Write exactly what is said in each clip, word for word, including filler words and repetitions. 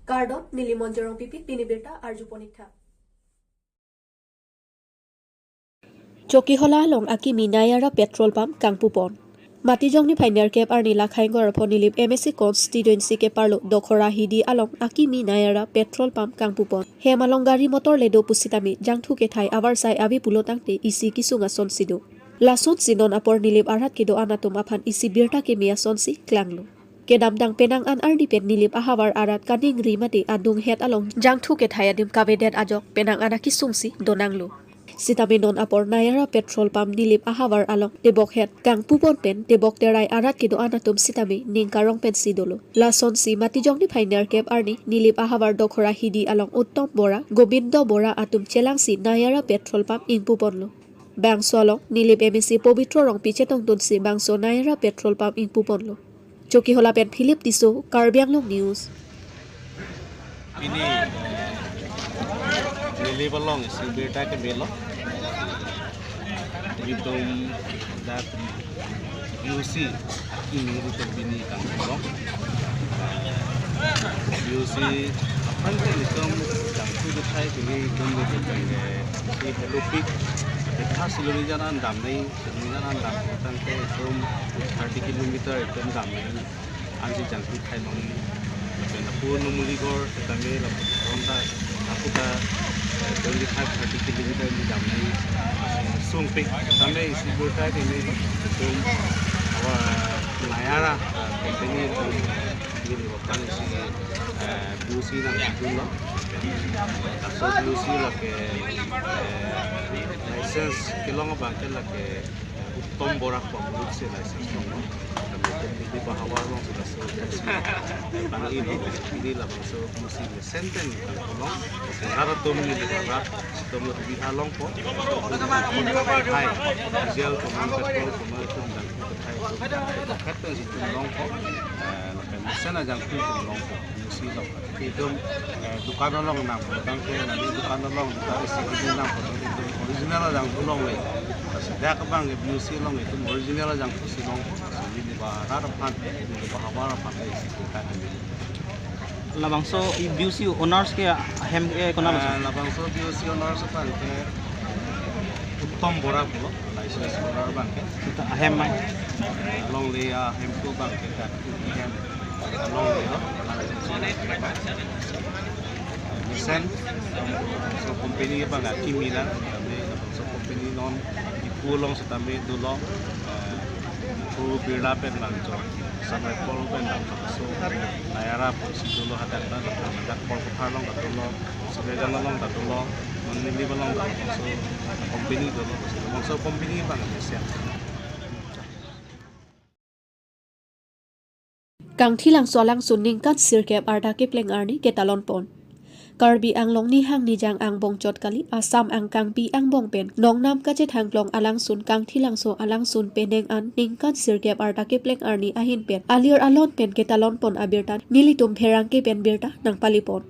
Kardom, neli Monjorong Pipi, pini birta arjupon ik tha. Chokihola along akimi Nayara petrol pump kangpupon. Matijong niphai nerkep arni Lakhaing Gorapho Nilip M A C constituency keparlo Dokhora Hidi along akimi Nayara petrol pump kangpupon. Hem along gari motor le do pusitame jangthu kethai avarsai ave pulo tangte isi kesung asonsi do. Lasonsi non apor Nilip arat kedo-an atum aphan isi birta keme asonsi klanglo. Kedamtang penang an arni pen Nilip ahavar arat kaningri mate adung het along jangthu kethai adim kavedet ajok penang an akesungsi donanglo. Sitame non apor Nayara petrol pump Nilip ahavar along tebok het kangpupon pen tebok terai arat kedo-an atum sitame ning karong pensi dolo. Lasonsi Matijong niphai nerkep arni Nilip ahavar Dokhora Hidi along Uttom Bora, Gobindo Bora atum chelangsi Nayara petrol pump ingpuponlo. Bangso along Nilip M A C Pobitro Rongpi chetongdunsi bangso Nayara petrol pump ingpuponlo. Chokihola pen Philip Tisso, Karbi Anglong News. Pini, eh, Nilip along isi birta kemelo. Itum dak B O C akimi itum pini kangpupon. B O C aphan ke itum jangthu kethai pini itum itum ke si helopik. Kita Siloni janan damnei, Siloni janan dam tangte itum thirty kilometer itum damnei. Ansi jangthu thai longji. Lapen apo Numuli Gorh, tame lapen ta, apo ta, eh, twenty-five, thirty kilometer ni damnei. Sungpik, tame isi birta keme, itum awa Nayara, eh, company itum, neli aphan isi, eh, B O C nangdunlo. Laso B O C lake, eh, license kelong abang ke lake, Uttom Bora Public si license longlo. Kami ke Nilip ahavar along sudah so, bang ini, ini labangso B O C mesen pen kangpulong. Rat atum Nilip arat, itum lo biha longpo. Hai, diesel, koman petrol, koman itum jangthu kethai, itum jangthu kethai itum longpo. Eh, lapen mesen ajangthu itum longpo. B O C along. Itum, eh, dukan along nangpo tangte, neli dukan along, dukan isi kini nangpo tangte, itum original ajangthu longle. Lasi dak abang ke B O C along itum original ajangthu si longpo. Lasi neli ba rat aphan, neli ba ahavar aphan ke isi kita kami. Labangso i B O C owners ke ahem ke konat lo? Eh, labangso B O C owners aphan ke Uttom Bora pulo, license holder abang ke. Sita ahem mai. Along le ahem ko abang ke dak ahem. Along le lo. Mesen, so company abang akimi lang, kami so company non ipu along sitame dolo, eh, ipu Birla pen lang jo, Sunripple pen lang jo, so Nayara pusi dolo hadak lang, hadak Porkopha along ta dolo, Sulejan along ta dolo, non Nilip along ta dolo, so company dolo, so company abang mesen. Kangthilangso alangsun ningkan sirkep arta kepleng arni ketalonpon. Karbi Anglong nihang nijang angbong chot kali, Assam angkangpi angbong pen nongnam kachethangklong alangsun Kangthilangso alangsun penang an ningkan sirkep arta kepleng arni ahin pen alir alon pen ketalonpon abirta nelitum pherangke pen birta nangpalipon.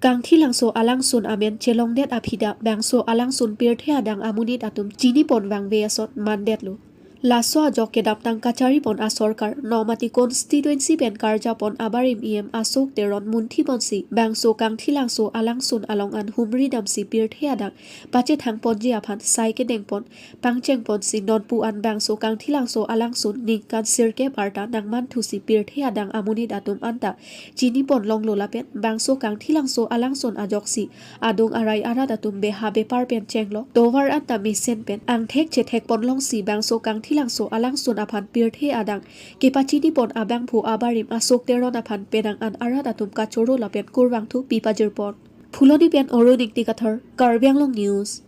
Kangthilangso alangsun amen chelongdet aphi ta bangso alangsun pirthe adang amonit atum chinipon vangve asot mandetlo. Laso ajok kedamtang kacharipon asorkar Nomati constituency pen karjapon abarim E M Ashok Teron munthi ponsi bangso Kangthilangso alangsun along an humri damsi pirthe adang pachethangponji aphan sai kedengpon pangchengponsi nonpu an bangso Kangthilangso alangsun ningkan sirkep arta nangmanthusi pirthe adang amonit atum anta chinipon longlo lapen bangso Kangthilangso alangsun ajoksi adung arai arat atum beha bepar pen chenglok tovar anta mesen pen angthek chethekpon longsi bangso Kangthilangso alangsun aphan pirthe adang kepachinipon abangphu abarim Ashok Teron aphan penang an arat atum kachoro lapen kurvangthu pipajirpon. Phuloni pen Arun Ingti Kathar, Karbi Anglong News.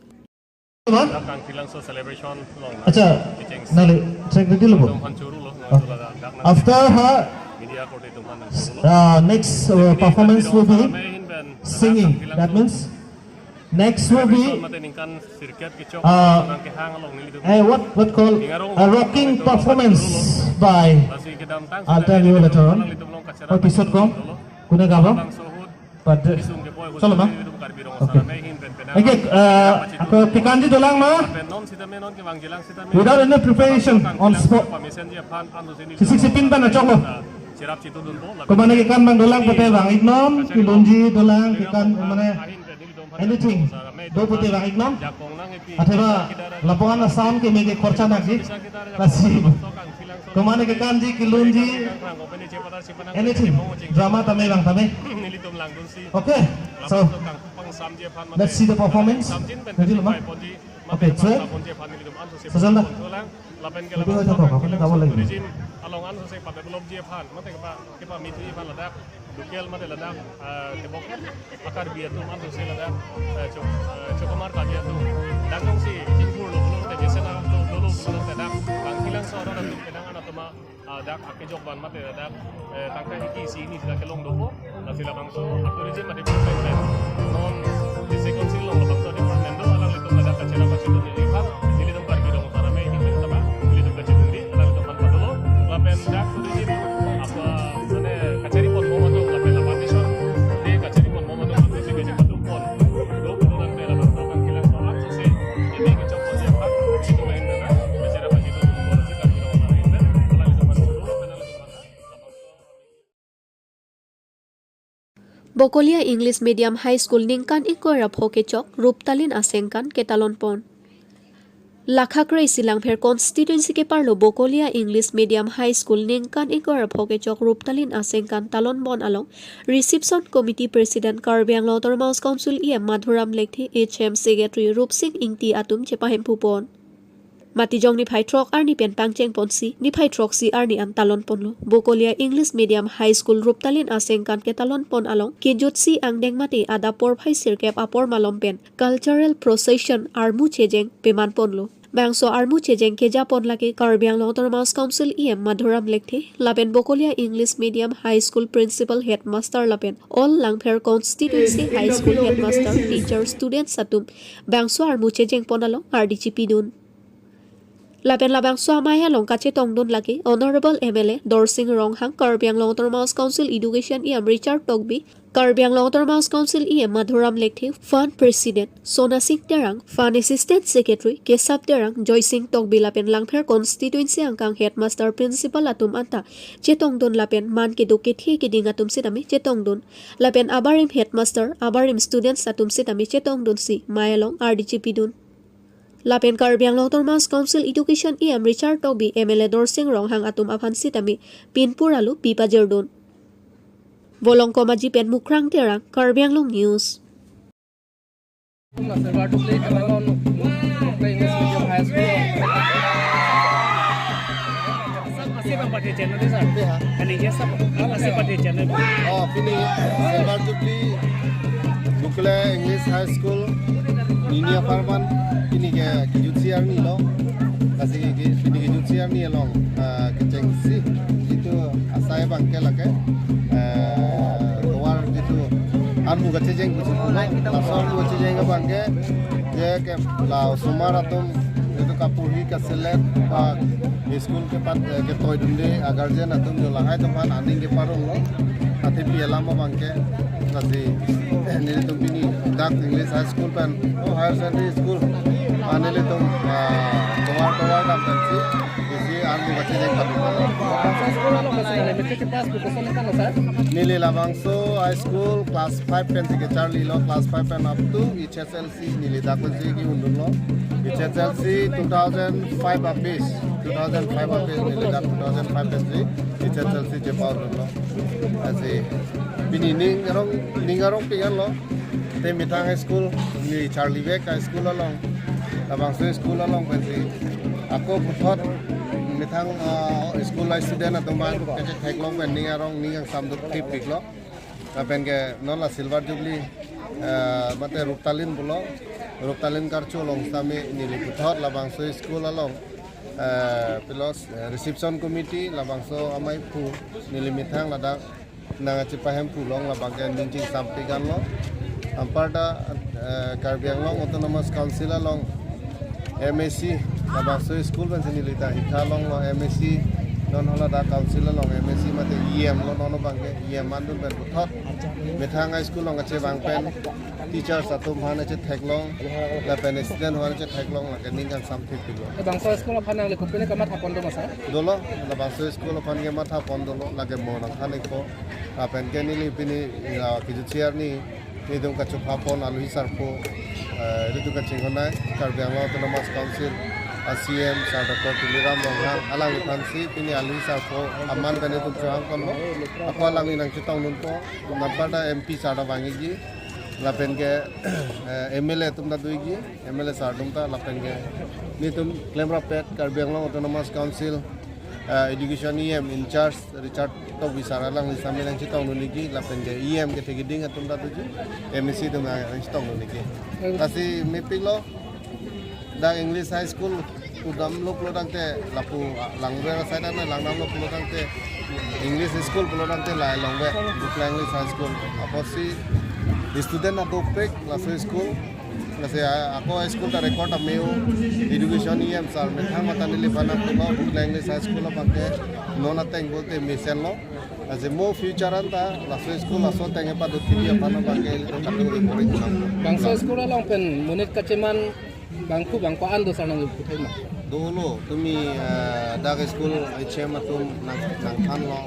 Kangthilangso celebration along. Acha, neli check detail lo. After her, uh, next, uh, performance will be singing. That means next will be, uh, eh, what, what call a rocking performance by, I'll tell you later on. Or episode ko, kuna gabo. But, uh, chalo ma? Okay. Again, uh, ako pikanji dolang ma? Without any preparation on spot. Si sixty pin pa na choklo. Komane kekan abang dolang pute vang-iknon, kelunji dolang kekan mane anything do pute vang-iknon. Athema lapuan a-sound keme ke khorcha nangji. Lasi komane kekanji, kelunji, anything, drama tame vang tame. Okay, so let's see the performance. Ready, Loma? Okay, track. Sajanda. Lapen ke laban sokang kilang tourism along an sose padevelopji aphan, mate kepa, kepamethi aphan ladak local mate ladak, ah, tebok a-Karbi atum an sose ladak, eh, chok, eh, chokamar Karbi atum dak jongsi chingpur lo pulo mate jesen a lo lo pulo mate dak Bangkilang so aron atum kedang an atum a, ah, dak akejok van mate dak, eh, tangka isi isi hini sita kelong dopo. Lasi labangso a-tourism a-department pen non district council along labangso department do, alanglitum ladak kachera pachidun neli aphan, nelitum Karbi Anglong Autonomous Council taba nelitum kachidunde, alanglitum aphan padolo. Lapen dak tourism apa, mane kachari ponbom atum lapen la permission de kachari ponbom atum, atum si kachari ponbom do pulo tangte labangso Bangkilang so atum si imi kechok ponji aphan nelitum lain pen kachera pachidun pulo si Karbi Anglong Autonomous Council pen alanglitum aphan padolo. Bokolia English Medium High School ningkan ingkoi ra pho kechok Ruptalin Asengkan ketalon pon. Lakha kre-isi Langpher constituency keparlo Bokolia English Medium High School ningkan ingkoi ra pho kechok Ruptalin Asengkan talon pon along Reception Committee President Karbi Anglong Autonomous Council E M Madhuram Lekthe, H M Secretary Rupsing Ingti atum chepahemphu pon. Matijong niphai throk arni pen pangcheng ponsi niphai throksi arni an talon ponlo. Bokolia English Medium High School Ruptalin Asengkan ketalon pon along kejutsi angdeng mate adap porphai sirkep apor malom pen cultural procession armu chejeng peman ponlo. Bangso armu chejeng keja pon lake Karbi Anglong Autonomous Council E M Madhuram Lekthe lapen Bokolia English Medium High School Principal, Headmaster lapen all Langpher Constituency High School Headmaster, Teacher, Students atum bangso armu chejeng pon along ardi chipidun. Lapen labangso amei along kachetongdun lake Honorable M L A Dorsing Ronghang, Karbi Anglong Autonomous Council Education E M Richard Tokbi, Karbi Anglong Autonomous Council E M Madhuram Lekthe, Fund President Sona Sing Terang, Fund Assistant Secretary Kesap Terang, Joy Sing Tokbi lapen Langpher Constituency angkang Headmaster, Principal atum anta chetongdun lapen man keduk kethe keding atum sitame chetongdun. Lapen abarim Headmaster, abarim students atum sitame chetongdunsi mei along ardi chipidun. Lapen Karbi Anglong Autonomous Council Education E M Richard Tokbi, M L A Dorsing Ronghang atum aphan sitame pinpur alu pipajirdun. Volongkom Aji pen Mukrang Terang, Karbi Anglong News. Silver Jubilee ketalon English Medium High School. Asap, asap ang pati channel dei, sir. Iya. Kani ke asap, asap pati channel. Oh, pini Silver Jubilee Bokolia English High School nini apharman pini ke kejutsi arni lo. Lasi ke pini kejutsi arni along, ah, kechengsi jitu asai abangke lake, eh, tovar jitu armu kachejeng pusi pulo, laso armu kachejeng abangke je ke la osomar atum jitu kaporhi kaselet ba school kepat, eh, ketoidunde a-guardian atum jo lahai atum aphan aning keparong lo. Athe pi alam abangke lasi, eh, nelitum pini dak English High School pen, oh, higher secondary school, ah, nelitum, ah, tovar tovar dam pensi isi armu kachejeng padu. High school along masih ada, masih ke class ke sana kan, sir? Neli labangso high school class five pensi kecharlilo, class five pen up to H S L C neli dak pensi ke-undunlo. H S L C two thousand five a-batch, two thousand five a-batch neli dak two thousand five pensi H S L C chepa-undunlo. Lasi pini ning arong, ning arong pik anlo. Te methang high school, neli charlivek high school along, labangso school along pensi ako puthot methang, ah, school life student atum aphan kachetheklong pen ning arong ning angsam duk thip piklo. Lapen ke non la Silver Jubilee, eh, mate Ruptalin pulo, Ruptalin karcho along sitame neli puthot labangso school along, eh, pilos, eh, reception committee labangso amei aphu neli methang ladak nangchepahemphu long labangke ning chingsam pik anlo. Anparta, eh, Karbi Anglong Autonomous Council along M A C, labangso school pensi neli ta hitha longlo, M A C Non hala dak council along M A C mate E M lo, non abangke E M mandun pen puthot methang high school along kachevang pen teachers atum aphan kachetheklong lapen student aphan kachetheklong, lake ning kangsam thekpiklo. Bangso school aphan nangli kopine kamathapon do ma sir? Dolo, labangso school aphan ke mathapon dolo, lake mo nangthan-ikpo. Lapen ke neli pini, ya, kejut share ni, nelitum kachupha pon aluhi sarpo, eh, nelitum kachinghon-ai Karbi Anglong Autonomous Council a C E M Sir Doctor Tuliram Ronghang, alangliphansi pini aluhi sarpo aman pen nelitum chohang ponlo. Ako alangli nangchetongdunpo, anparta M P sir ta vang-ikji, lapen ke, eh, M L A atum ta do-ikji, M L A sir atum ta, lapen ke nelitum klemrappet Karbi Anglong Autonomous Council, eh, Education E M in charge Richard Tokbi sir alangli sami nangchetongdun-ikji, lapen ke E M kethe keding atum ta doji, M A C atum nangchetongdun-ikji. Lasi mepiklo, dak English High School pudamlo pulotangte, lapu, ah, Langver asai ta nangdamlo pulotangte, English School pulotangte la Longve, Bukla English High School. Apotsi student ta dopik laso school. Lasi, ah, ako school ta record ta me-o, Education E M sir methang mate neliphan nangpulo, Bukla English High School abangke non ateng pulote mesenlo. Lasi mo future anta laso school laso ateng kepadotji aphan abangke ilitum katu record nang. Bangso school along pen monit kacheman bangphu bangko an do sir nangputhot ma? Dolo, tumi, eh, dak school H M atum nang, nangthanlo.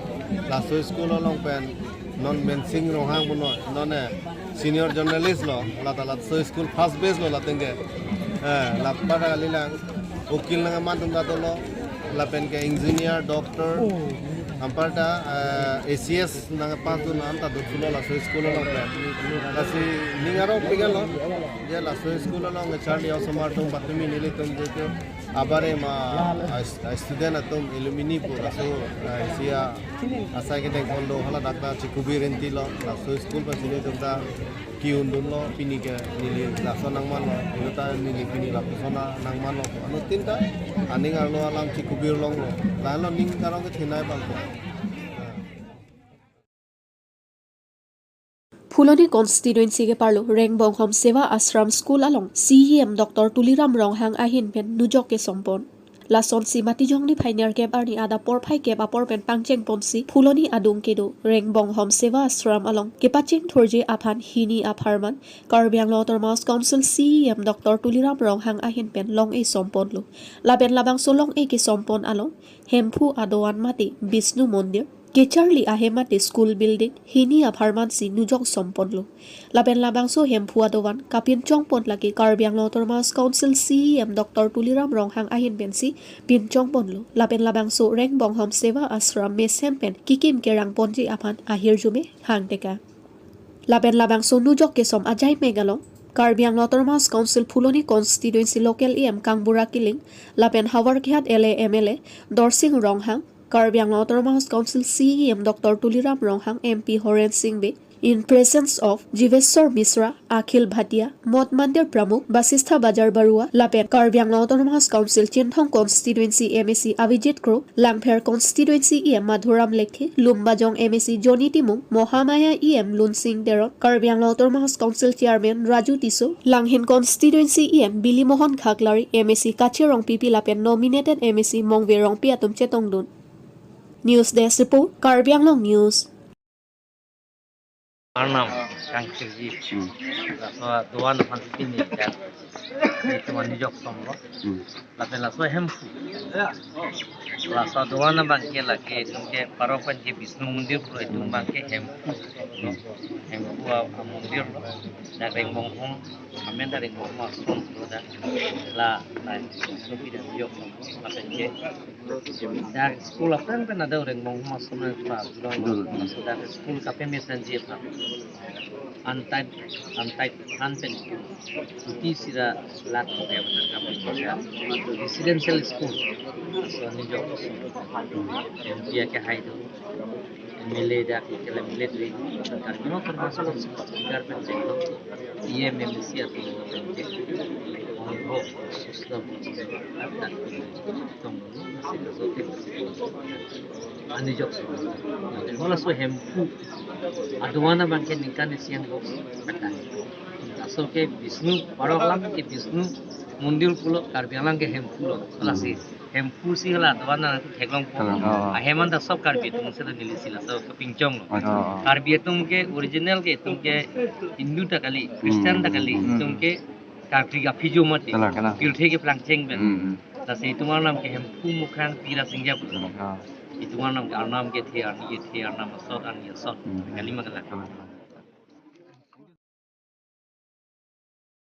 Laso school along pen non Mensing Ronghang punon, non, eh, senior journalist lo, lata laso school first batch lo la ateng ke. Eh, la para kali lang, ukil nangkeman atum ta dolo, lapen ke engineer, doctor, anparta, eh, A C S nangkepass dun an ta dothulo laso school along pen. Lasi ning arong piklo, je laso school along charli osomar atum patumi nelitum je ke, abare ma, ah, ah, student atum alumni pu laso, ah, isi asai kedeng kondo hala dak ta chikubir inti lo, laso school pensi nelitum ta ki-undunlo, pini ke neli laso nangmanlo, ilo ta neli pini lapuson nangmanlo. Anuttin ta aning arlo alam chikubir longlo. Lahenlo ning karong kethenei abangke. Phuloni constituency keparlo Rengbonghom Seva Ashram School along C E M Doctor Tuliram Ronghang ahin pen nujok kesompon. Lasonsi Matijong niphai nerkep arni adap porphai kep apor pen pangchengponsi Phuloni adung kedo Rengbonghom Seva Ashram along kepachingthurji aphan hini apharman Karbi Anglong Autonomous Council C E M Doctor Tuliram Ronghang ahin pen long-e somponlo. Lapen labangso long-e kesompon along Hemphu adovan mate Bishnu Mondir, kecharli ahem mate school building hini apharmansi nujok somponlo. Lapen labangso Hemphu adovan kapinchongpon lake Karbi Anglong Autonomous Council C E M Doctor Tuliram Ronghang ahin pensi pinchongponlo. Lapen labangso Rengbonghom Seva Ashram mesen pen kikim kerangponji aphan ahirjume hangteka. Lapen labangso nujok kesom ajai mek along Karbi Anglong Autonomous Council Phuloni constituency local E M Kangbura Killing, lapen Howraghat L A M L A Dorsing Ronghang, Karbi Anglong Autonomous Council C E M Doctor Tuliram Ronghang, M P Horen Sing Bey, in presence of Jiveshwar Mishra, Akhil Bhatia, Moth Mandir Pramukh, Basistha Bajar Barua, lapen Karbi Anglong Autonomous Council Chinthong Constituency M A C Abhijit Kro, Langpher Constituency E M Madhuram Lekthe, Lumbajong M A C Johnny Timung, Mahamaya E M Lunsing Teron, Karbi Anglong Autonomous Council Chairman Raju Tisso, Langhin Constituency E M Bili Mohan Khaklari, M A C Kache Rongpipi lapen nominated M A C Mongve Rongpi atum chetongdun. News Desk Report, Karbi Anglong News. Arnam kangkirji. Hmm. Laso dovan aphan sitimi dak. Itu mani jok somlo. Hmm. Lapen laso Hemphu. Laso dovan abangke lake itum ke parok pen ke Bishnu Mondir pulo, itum abangke Hemphu. Hemphu a, a mondir lo. Dak Rengbonghom, amen dak Rengbonghom ashram lo dak. La, la, so kita jok somlo. Lapen ke Dak school aphrang pen ada Rengbonghom ashram nang pura dolo. Dolo. Dak school kapemesenji aphan. Antai, antai an pen kuti sira lakh rupiah benar kami bisa. Residential school. So neli jok M P akehai do. M L A dak ke M L A dui. Karbi Anglong termasuk speaker pen cek lo. E M M C atum pen cek. Ongho, suslo. Dak. Tong. Ani jok. Lapen halaso Hemphu adovan abangke ningkan isi angbong petang. Laso ke Bishnu, parok alam ke Bishnu Mondir pulo, Karbi Anglong ke Hemphu lo. Lasi. Hemphu si hala tovan nangtheklongpo. Theklong. Oh. Ahem an ta sob Karbi atum si ta neli si laso kapinchong lo. Acha. Oh. Karbi atum ke original ke itum ke Hindu ta kali, Christian ta kali, Hmm. itum ke Karbi aphi jo mati. Kalang. Kalang. Pirthe keplangcheng pen. Hmm, hmm. Lasi itum arnam ke Hemphu Mukhang Tira Singja pu. Oh. Itum arnam ke arnam kethe, arni kethe, arnam asot, arni asot. Hmm. Kali ma kalang. Kalang.